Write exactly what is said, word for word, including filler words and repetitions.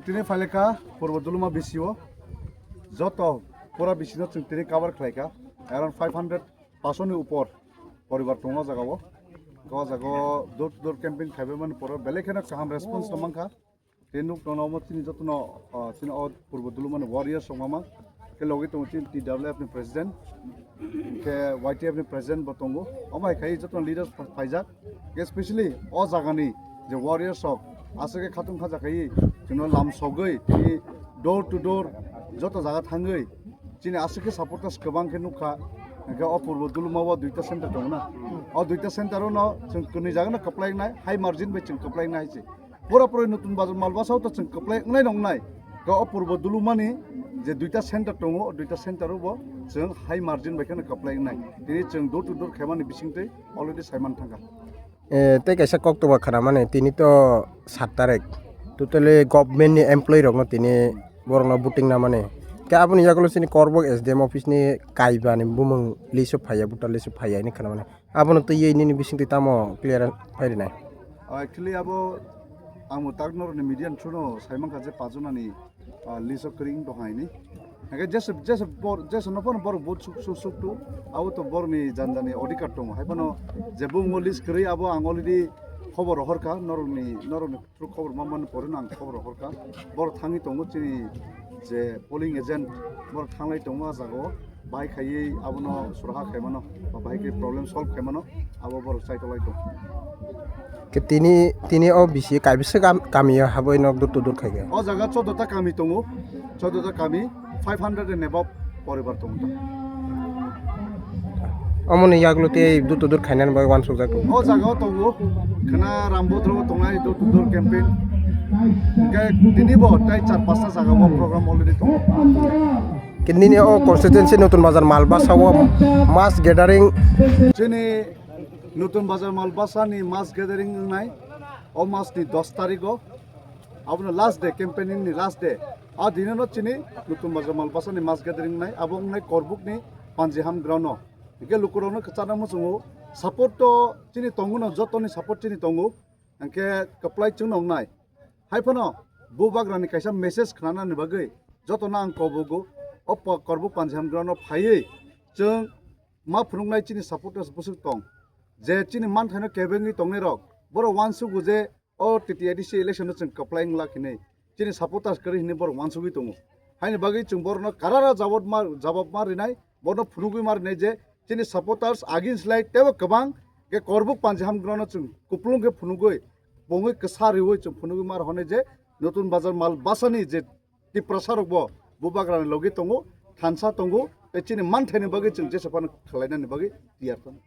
Tini phaileka Purbo Duluma B C O, joto pura B C no chwng tini cover khlaika, around five hundred, paso ni upor poribar tongo o jaga o. O jaga o door to door campaign khaibai mani poro belai kheno kaham response no mankha. Tei nuk tono omo chini jotono, ah, chini o Purbo Dulumani warriors rok mama. Khe logi tongo chini T W F ni president, khe Y T F ni president bo tongo. Omo hai khai jotono leaders pha-, phaijak. Khe specially o jagani je warriors rok aswk khe khatung khaja khai chwngno lam sogwi tini door to door joto jaga thangwi chini aswk khe supporters kwbang khe nukha. Hwnkhe o Purbo Duluma o duita center tongo na. O duita center o no chwng kwnwi jaga no kwplai wngnai, high margin bai chwng kwplai wngnai hai se. Pura pura Nutun Bazar Malbasa o to chwng kwplai wngnai nongnai. Khe o Purbo Dulumani je duita center tongo, o duita center o bo chwng high margin bai kheno kwplai wngnai. Tini chwng door to door khaimani bisingtwi already saiman thangkha. Eh, tei kaisa koktoba khwnamani, tini to sat tarik. Totally government ni employee rokno tini borokno voting namani. Khe aboni yagulo chini Korbok S D M office ni kaibani bumung list o phaiya, voter list o phaiya hinwi khwnamani. Abono twiwi nini bisingtwi tamo clear phai rwnai? Ah, actually, abo ang bo tak norokni media ni through no sai mankha je pajonani, ah, list o kwrwi wng tongkha hini. Hake jesa, jesa bor-, jesa no phano borok vote suk, suk, suk tu, abo to borokni jan jani odhikar tongo. Hai phano je bo wngo list kwrwi, abo ang already khobor rohorkha norokni, norokni through khobor manmani pore no ang khobor rohorkha. Borok thangwi tongo chini je polling agent, borok thanglai tongo ah jagao. Bahai khaiwi abono suraha khaimano, ba bahai khe problem solve khaimano, abo borok chaitolai tong. Khe tini, tini o bisi kaibisa kam-, kamio habwi nok dur tudur khaikhe? O jaga choddo ta kami tongo, choddo ta kami, five hundred and above poribar tongo ta. Omoni yagulo tei dur tudur khainani bagwi uansukjak. O jaga o tongo, khna Rambodro tongnai dur tudur campaign. Hingkhe tini bo tai char pasta jaga o program already tongo. Khe nini o constituency Nutun Bazar Malbasa o mass gathering. Chini Nutun Bazar Malbasa ni mass gathering wngnai o mas ni dos tarik o, abono last day, campaigning ni last day. A dino no chini Nutun Bazar Malbasa ni mass gathering wngnai, abo wngnai Korbuk ni Panjiham ground o. Hingkhe lukurok no kwchana muchungo, support to chini tongo no, joto ni support chini tongo. Hingkhe kwplai chwng no wngnai. Hai phano bubagrani kaisa message khnanani bagwi jotono ang kobogo, o po-, Korbuk Panjiham ground o phaiwi chwng ma phunuknai chini supporters bwswk tong, je chini manthaino kebengwi tongnairok, borok uansugo je o T T A D C election no chwng kwplai wng lak hinwi, chini supporters kwrwi hinwi borok uansugwi tongo. Haini bagwi chwng borokno karara jawab ma, jawab ma rinai, borokno phunugwi ma rinai je chini supporters agini slai teibo kwbang khe Korbuk Panjiham ground no chwng kupulung khe phunugwi, bongwi kwsa riwi chwng phunugwi ma rw hwnwi je Nutun Bazar Malbasa ni je Tiprasa rok bo bubagrani logi tongo, thansa tongo, tei chini manthaini bagwi chwng jesa phano khwlainani bagwi tiyar tongo.